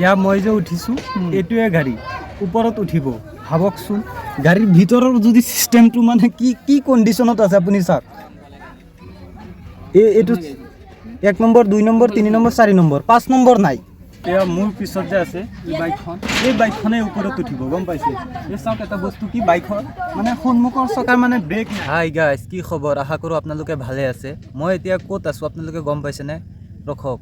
এয়া মই যে উঠিছোঁ, এইটোৱে গাড়ী ওপৰত উঠিব। ভাবকচোন, গাড়ীৰ ভিতৰৰ যদি চিষ্টেমটো মানে কি কি কণ্ডিশ্যনত আছে আপুনি চাওক। এই এইটো 1 number, 2 number, 3 number, 4 number, 5 number নাই। এয়া মোৰ পিছত যে আছে এই বাইকখন, এই বাইকখনে ওপৰত উঠিব, গম পাইছে? এই চাওক, এটা বস্তু কি, বাইকৰ মানে সন্মুখৰ চকাৰ মানে ব্ৰেক। হাই গাইজ, কি খবৰ? আশা কৰোঁ আপোনালোকে ভালে আছে। মই এতিয়া ক'ত আছোঁ আপোনালোকে গম পাইছেনে? ৰখক,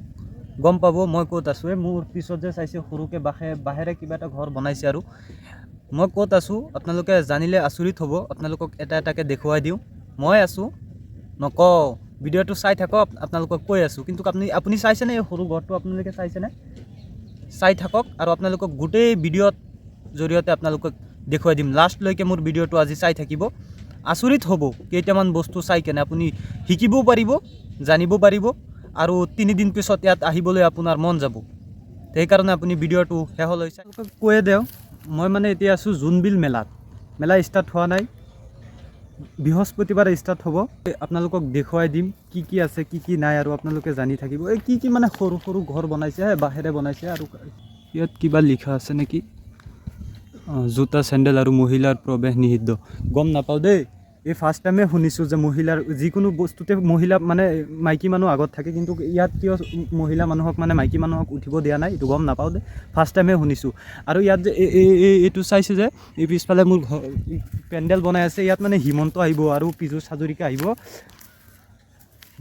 গম পাব মই ক'ত আছোঁ। এই মোৰ পিছত যে চাইছে, সৰুকৈ বাঁহেৰে কিবা এটা ঘৰ বনাইছে আৰু মই ক'ত আছোঁ আপোনালোকে জানিলে আচৰিত হ'ব। আপোনালোকক এটা এটাকৈ দেখুৱাই দিওঁ। মই আছোঁ, নকওঁ, ভিডিঅ'টো চাই থাকক, আপোনালোকক কৈ আছোঁ। কিন্তু আপুনি চাইছেনে এই সৰু ঘৰটো? আপোনালোকে চাইছেনে? চাই থাকক আৰু আপোনালোকক গোটেই ভিডিঅ'ত জৰিয়তে আপোনালোকক দেখুৱাই দিম। লাষ্টলৈকে মোৰ ভিডিঅ'টো আজি চাই থাকিব, আচৰিত হ'ব। কেইটামান বস্তু চাই কেনে আপুনি শিকিবও পাৰিব, জানিব পাৰিব আৰু 3 দিন পিছত ইয়াত আহিবলৈ আপোনাৰ মন যাব। সেইকাৰণে আপুনি ভিডিঅ'টো শেষলৈ চাই। কৈয়ে দিওঁ, মই মানে এতিয়া আছোঁ জোনবিল মেলাত। মেলা ষ্টাৰ্ট হোৱা নাই, বৃহস্পতিবাৰে ষ্টাৰ্ট হ'ব। আপোনালোকক দেখুৱাই দিম কি কি আছে, কি কি নাই আৰু আপোনালোকে জানি থাকিব। এই কি কি মানে সৰু সৰু ঘৰ বনাইছে, বাঁহেৰে বনাইছে আৰু ইয়াত কিবা লিখা আছে নেকি? অঁ, জোতা, চেণ্ডেল আৰু মহিলাৰ প্ৰৱেশ নিষিদ্ধ। গম নাপাওঁ দেই, এই ফাৰ্ষ্ট টাইমে শুনিছোঁ যে মহিলাৰ যিকোনো বস্তুতে মহিলা মানে মাইকী মানুহ আগত থাকে, কিন্তু ইয়াত কিয় মহিলা মানুহক মানে মাইকী মানুহক উঠিব দিয়া নাই, এইটো গম নাপাওঁ দেই, ফাৰ্ষ্ট টাইমে শুনিছোঁ। আৰু ইয়াত যে এইটো চাইছে যে এই পিছফালে মোৰ ঘৰ পেণ্ডেল বনাই আছে, ইয়াত মানে হিমন্ত আহিব আৰু পীযুষ হাজৰিকা আহিব।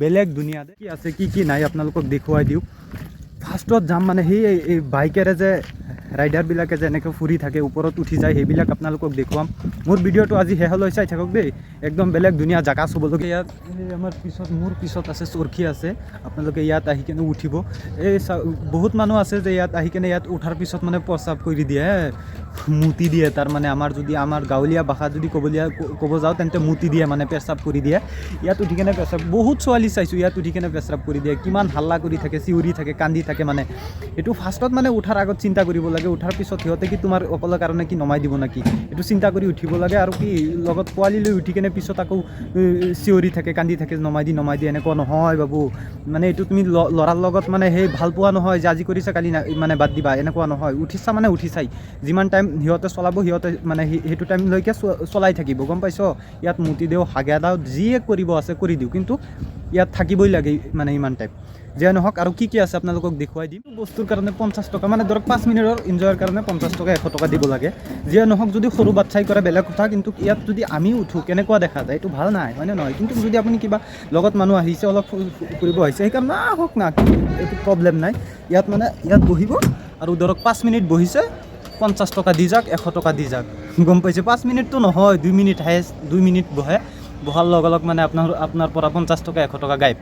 বেলেগ দুনীয়া। কি আছে, কি কি নাই আপোনালোকক দেখুৱাই দিওঁ। ফাৰ্ষ্টত যাম মানে সেই এই বাইকেৰে যে ৰাইডাৰবিলাকে যে এনেকৈ ফুৰি থাকে, ওপৰত উঠি যায়, সেইবিলাক আপোনালোকক দেখুৱাম। মোৰ ভিডিঅ'টো আজি শেষলৈ চাই থাকক দেই, একদম বেলেগ ধুনীয়া জাগা চাবলগীয়া। ইয়াত এই আমাৰ পিছত, মোৰ পিছত আছে, চৰখী আছে। আপোনালোকে ইয়াত আহি কেনে উঠিব। এই বহুত মানুহ আছে যে ইয়াত আহি কেনে ইয়াত উঠাৰ পিছত মানে প্ৰস্ৰাৱ কৰি দিয়ে, মুতি দিয়ে। তাৰ মানে আমাৰ যদি আমাৰ গাঁৱলীয়া ভাষাত যদি ক'ব যাওঁ, তেন্তে মুতি দিয়ে, মানে পেচাব কৰি দিয়ে। ইয়াত উঠি কেনে পেচাব, বহুত ছোৱালী চাইছোঁ ইয়াত উঠি কেনে পেচাব কৰি দিয়ে। কিমান হাল্লা কৰি থাকে, চিঞৰি থাকে, কান্দি থাকে। মানে এইটো ফাৰ্ষ্টত মানে উঠাৰ আগত চিন্তা কৰিব লাগে। উঠাৰ পিছত সিহঁতে কি তোমাৰ অকলৰ কাৰণে কি নমাই দিব নেকি, এইটো চিন্তা কৰি উঠিব লাগে। আৰু কি লগত পোৱালি লৈ উঠি কেনে পিছত আকৌ চিঞৰি থাকে, কান্দি থাকে, নমাই দি, নমাই দি, এনেকুৱা নহয় বাবু। মানে এইটো তুমি ল'ৰাৰ লগত মানে সেই ভাল পোৱা নহয় যে আজি কৰিছা, কালি মানে বাদ দিবা, এনেকুৱা নহয়। উঠিছা মানে উঠিছাই, যিমান টাইম সিহঁতে চলাব, সিহঁতে মানে সেইটো টাইমলৈকে চলাই থাকিব, গম পাইছ? ইয়াত মুতি দিওঁ, হাগে দিওঁ, যিয়ে কৰিব আছে কৰি দিওঁ, কিন্তু ইয়াত থাকিবই লাগে মানে ইমান টাইম। যিয়ে নহওক, আৰু কি কি আছে আপোনালোকক দেখুৱাই দিম। বস্তুৰ কাৰণে 50 টকা, মানে ধৰক 5 মিনিটৰ এনজয়ৰ কাৰণে 50 টকা, 100 টকা দিব লাগে। যিয়ে নহওক, যদি সৰু বাচ্ছাই কৰে বেলেগ কথা, কিন্তু ইয়াত যদি আমি উঠোঁ কেনেকুৱা দেখা যায়, এইটো ভাল নাই, হয়নে নহয়? কিন্তু যদি আপুনি কিবা লগত মানুহ আহিছে, অলপ ফুৰিব আহিছে, সেইকাৰণে আহক না, একো প্ৰব্লেম নাই। ইয়াত মানে ইয়াত বহিব আৰু ধৰক 5 মিনিট বহিছে, 50 টকা দি যাওক, 100 টকা দি যাওক, গম পাইছে? 5 মিনিটটো নহয়, 2 মিনিট, হায়েষ্ট 2 মিনিট বহে। বহাৰ লগে লগ মানে আপোনাৰ পৰা 50 টকা, 100 টকা গায়ব।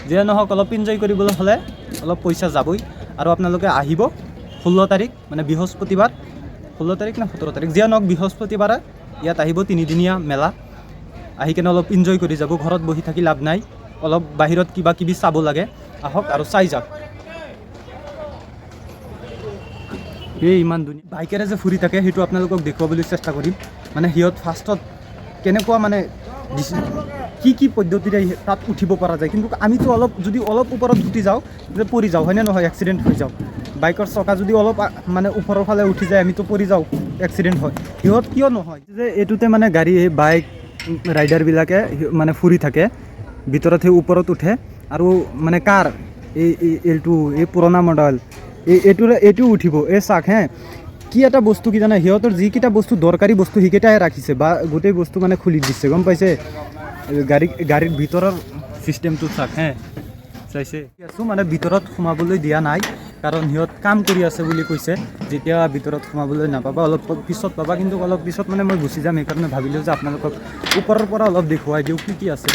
যিয়ে নহওক, অলপ এনজয় কৰিবলৈ হ'লে অলপ পইচা যাবই। আৰু আপোনালোকে আহিব 16 তাৰিখ, মানে বৃহস্পতিবাৰ, 16 তাৰিখ নে 17 তাৰিখ, যিয়ে নহওক, বৃহস্পতিবাৰে ইয়াত আহিব। তিনিদিনীয়া মেলা, আহি কেনে অলপ এনজয় কৰি যাব। ঘৰত বহি থাকি লাভ নাই, অলপ বাহিৰত কিবা কিবি চাব লাগে। আহক আৰু চাই যাওক। এই ইমান ধুনীয়া বাইকেৰে যে ফুৰি থাকে, সেইটো আপোনালোকক দেখুৱাবলৈ চেষ্টা কৰিম। মানে সিহঁত ফাৰ্ষ্টত কেনেকুৱা মানে কি কি পদ্ধতিৰে তাত উঠিব পৰা যায়। কিন্তু আমিতো অলপ যদি অলপ ওপৰত উঠি যাওঁ যে পৰি যাওঁ, হয়নে নহয়? এক্সিডেণ্ট হৈ যাওঁ। বাইকৰ চকা যদি অলপ মানে ওপৰৰ ফালে উঠি যায়, আমিতো পৰি যাওঁ, এক্সিডেণ্ট হয়। সিহঁত কিয় নহয়? যে এইটোতে মানে গাড়ী, এই বাইক ৰাইডাৰবিলাকে মানে ফুৰি থাকে ভিতৰত, সেই ওপৰত উঠে। আৰু মানে কাৰ এই এইটো এই পুৰণা মডেল এই এইটোৰে এইটো উঠিব। এই চাওক হে, কি এটা বস্তু কি জানে, সিহঁতৰ যিকেইটা বস্তু দৰকাৰী বস্তু সেইকেইটাহে ৰাখিছে বা গোটেই বস্তু মানে খুলি দিছে, গম পাইছে? গাড়ীৰ ভিতৰৰ চিষ্টেমটো চাওক হে, চাইছে? আছোঁ মানে ভিতৰত সোমাবলৈ দিয়া নাই, কাৰণ সিহঁত কাম কৰি আছে বুলি কৈছে। যেতিয়া ভিতৰত সোমাবলৈ নাপাবা, অলপ পিছত পাবা। কিন্তু অলপ পিছত মানে মই গুচি যাম, সেইকাৰণে ভাবিলোঁ যে আপোনালোকক ওপৰৰ পৰা অলপ দেখুৱাই দিওঁ কি কি আছে।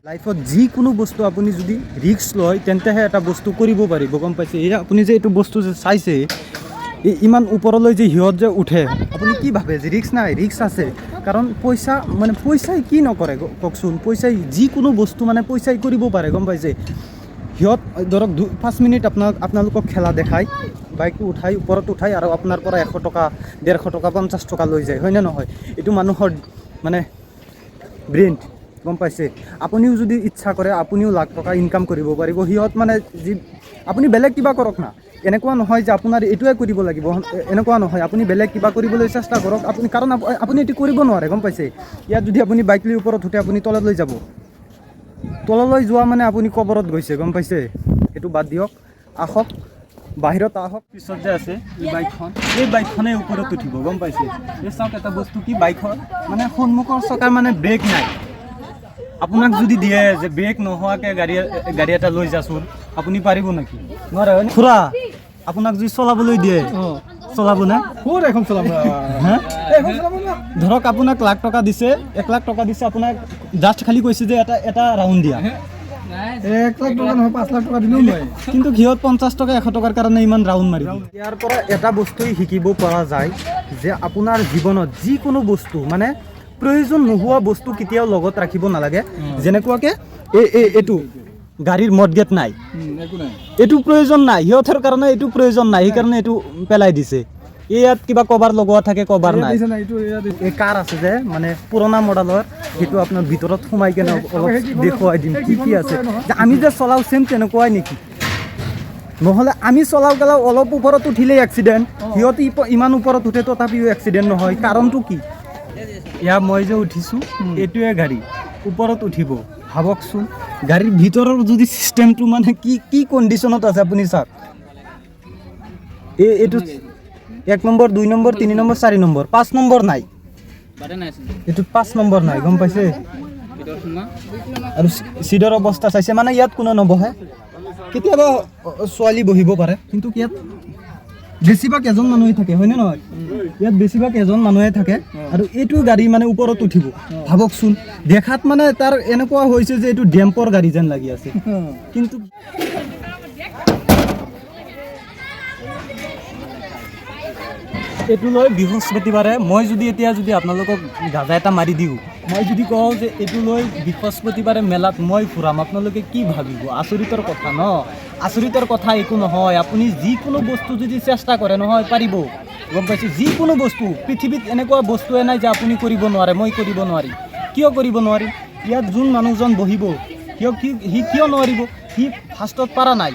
লাইফত যিকোনো বস্তু আপুনি যদি ৰিস্ক লয়, তেন্তেহে এটা বস্তু কৰিব পাৰিব, গম পাইছে? এই আপুনি যে এইটো বস্তু যে চাইছে, এই ইমান ওপৰলৈ যে সিহঁত যে উঠে, আপুনি কি ভাবে যে ৰিস্ক নাই? ৰিস্ক আছে, কাৰণ পইচা মানে পইচাই কি নকৰে কওকচোন? পইচাই যিকোনো বস্তু মানে পইচাই কৰিব পাৰে, গম পাইছে? সিহঁত ধৰক 5 মিনিট আপোনালোকক খেলা দেখায়, বাইকটো উঠাই ওপৰত উঠাই আৰু আপোনাৰ পৰা 100 টকা, 150 টকা, 50 টকা লৈ যায়, হয়নে নহয়? এইটো মানুহৰ মানে ব্ৰেণ্ড, গম পাইছে? আপুনিও যদি ইচ্ছা কৰে, আপুনিও লাখ টকা ইনকাম কৰিব পাৰিব। সিহঁত মানে যি আপুনি বেলেগ কিবা কৰক না, এনেকুৱা নহয় যে আপোনাৰ এইটোৱে কৰিব লাগিব, এনেকুৱা নহয়। আপুনি বেলেগ কিবা কৰিবলৈ চেষ্টা কৰক আপুনি, কাৰণ আপুনি এইটো কৰিব নোৱাৰে, গম পাইছে? ইয়াত যদি আপুনি বাইক লৈ ওপৰত উঠে, আপুনি তললৈ যাব। তললৈ যোৱা মানে আপুনি কবৰত গৈছে, গম পাইছে? সেইটো বাদ দিয়ক, আহক, বাহিৰত আহক। পিছত যে আছে এই বাইকখন, এই বাইকখনে ওপৰত উঠিব, গম পাইছে? এই চাওক, এটা বস্তু কি, বাইকখন মানে সন্মুখৰ চকাৰ মানে ব্ৰেক নাই। আপোনাক যদি দিয়ে যে ব্ৰেক নোহোৱাকৈ গাড়ী এটা লৈ যাচোন, আপুনি পাৰিব নেকি? নোৱাৰে, হয়নে? খুৰা, আপোনাক যদি চলাবলৈ দিয়ে, চলাব নে? ক'ত এখন চলাম? হা? এখন চলাব না। ধৰক আপোনাক লাখ টকা দিছে, 1 লাখ টকা দিছে আপোনাক, জাষ্ট খালি কৈছে যে এটা এটা ৰাউণ্ড দিয়া। 1 লাখ টকা নহয়, 5 লাখ টকা দিলেও নোৱাৰি। কিন্তু সিহঁত 50 টকা, 100 টকাৰ কাৰণে ইমান ৰাউণ্ড মাৰি দিয়ে। ইয়াৰ পৰা এটা বস্তুৱেই শিকিব পৰা যায় যে আপোনাৰ জীৱনত যিকোনো বস্তু, মানে প্ৰয়োজন নোহোৱা বস্তু কেতিয়াও লগত ৰাখিব নালাগে। যেনেকুৱাকে এই এই এইটো গাড়ীৰ মডগেট নাই। একো নাই। এইটো প্ৰয়োজন নাই সিহঁতৰ কাৰণে, এইটো প্ৰয়োজন নাই, সেইকাৰণে এইটো পেলাই দিছে। এই ইয়াত কিবা কভাৰ লগোৱা থাকে, কভাৰ নাই। দিছে নাই এইটো ইয়াত। এই কাৰ আছে যে, মানে পুৰণা মডেলৰ, সেইটো আপোনাৰ ভিতৰত সোমাই কেনে অলপ দেখুৱাই দিম কি কি আছে, যে আমি যে চলাওঁ চেম তেনেকুৱাই নেকি। নহ'লে আমি চলাওঁ গেলাও অলপ ওপৰত উঠিলেই এক্সিডেণ্ট, সিহঁতে ইমান ওপৰত উঠে তথাপিও এক্সিডেণ্ট নহয়, কাৰণটো কি? ইয়াৰ মই যে উঠিছোঁ, এইটোৱে গাড়ী ওপৰত উঠিব। ভাবকচোন, গাড়ীৰ ভিতৰৰ যদি চিষ্টেমটো মানে কি কি কণ্ডিশ্যনত আছে আপুনি চাওক। এইটো এক নম্বৰ, দুই নম্বৰ, তিনি নম্বৰ, চাৰি নম্বৰ, পাঁচ নম্বৰ নাই। এইটোত পাঁচ নম্বৰ নাই, গম পাইছে? আৰু চিটৰ অৱস্থা চাইছে, মানে ইয়াত কোনো নবহে। কেতিয়াবা ছোৱালী বহিব পাৰে, কিন্তু ইয়াত বেছিভাগ এজন মানুহে থাকে, হয়নে নহয়? ইয়াত বেছিভাগ এজন মানুহে থাকে আৰু এইটো গাড়ী মানে ওপৰত উঠিব, ভাবকচোন। দেখাত মানে তাৰ এনেকুৱা হৈছে যে এইটো ডেম্পৰ গাড়ী যেন লাগি আছে, কিন্তু এইটো লৈ বৃহস্পতিবাৰে মই যদি এতিয়া যদি আপোনালোকক গাজা এটা মাৰি দিওঁ, মই যদি কওঁ যে এইটো লৈ বৃহস্পতিবাৰে মেলাত মই ফুৰাম, আপোনালোকে কি ভাবিব? আচৰিতৰ কথা ন? আচৰিতৰ কথা একো নহয়। আপুনি যিকোনো বস্তু যদি চেষ্টা কৰে নহয়, পাৰিব, গম পাইছে? যিকোনো বস্তু, পৃথিৱীত এনেকুৱা বস্তুৱে নাই যে আপুনি কৰিব নোৱাৰে, মই কৰিব নোৱাৰিম। কিয় কৰিব নোৱাৰিম? ইয়াত যোন মানুহজন বহিব, কিয় কি সি কিয় নোৱাৰিব? সি ফাৰ্ষ্টত পাৰা নাই,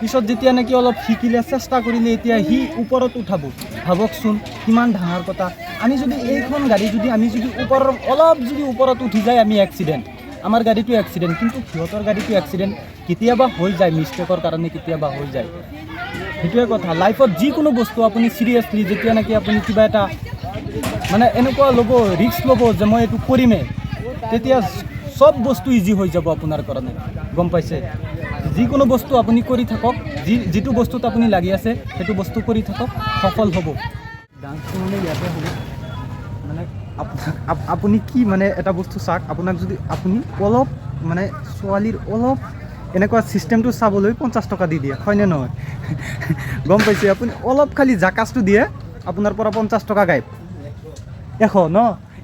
পিছত যেতিয়া নেকি অলপ শিকিলে, চেষ্টা কৰিলে, এতিয়া সি ওপৰত উঠাব। ভাবকচোন, কিমান ডাঙৰ কথা। আমি যদি এইখন গাড়ী যদি আমি যদি ওপৰৰ অলপ যদি ওপৰত উঠি যায়, আমি এক্সিডেণ্ট, আমাৰ গাড়ীটো এক্সিডেণ্ট। কিন্তু সিহঁতৰ গাড়ীটো এক্সিডেণ্ট কেতিয়াবা হৈ যায়, মিষ্টেকৰ কাৰণে কেতিয়াবা হৈ যায়। সেইটোৱে কথা, লাইফত যিকোনো বস্তু আপুনি চিৰিয়াছলি যেতিয়া নেকি আপুনি কিবা এটা মানে এনেকুৱা ল'ব, ৰিস্ক ল'ব যে মই এইটো কৰিমেই, তেতিয়া চব বস্তু ইজি হৈ যাব আপোনাৰ কাৰণে, গম পাইছে? যিকোনো বস্তু আপুনি কৰি থাকক, যিটো বস্তুত আপুনি লাগি আছে সেইটো বস্তু কৰি থাকক, সফল হ'ব। ডান্সটো মানে ইয়াতে হ'ব। মানে আপুনি কি মানে এটা বস্তু চাওক, আপোনাক যদি আপুনি অলপ মানে ছোৱালীৰ অলপ এনেকুৱা ছিষ্টেমটো চাবলৈ 50 টকা দি দিয়ে, হয়নে নহয়? গম পাইছে? আপুনি অলপ খালি জাকাজটো দিয়ে, আপোনাৰ পৰা 50 টকা গায়ব, 100 ন,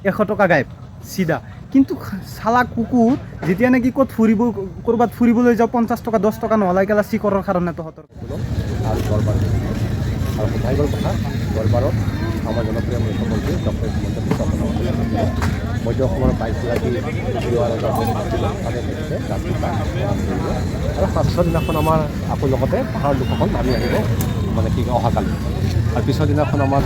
100 টকা গায়ব চিধা। কিন্তু চালা কুকুৰ, যেতিয়া নেকি ক'ত ফুৰিব, ক'ৰবাত ফুৰিবলৈ যাওঁ, 50 টকা 10 টকা নহ'লে কেলা চিকৰৰ কাৰণে তহঁতৰ। আৰু দৰবাৰ আৰু সৌভাগ্যৰ কথা, দৰবাৰত আমাৰ জনপ্ৰিয় মুখ্যমন্ত্ৰী ডক্টৰ হিমন্ত বিশ্ব শৰ্মা উপস্থিত থাকিব। মধ্য অসমৰ 22গৰাকী তিৱা ৰজা থাকিব, তাতে তেখেতে ৰাজকৃপা প্ৰদান কৰিব। আৰু ষষ্ঠ দিনাখন আমাৰ আকৌ লগতে পাহাৰৰ লোকসকল নামি আহিব, মানে কি অহাকালি আৰু পিছৰ দিনাখন আমাৰ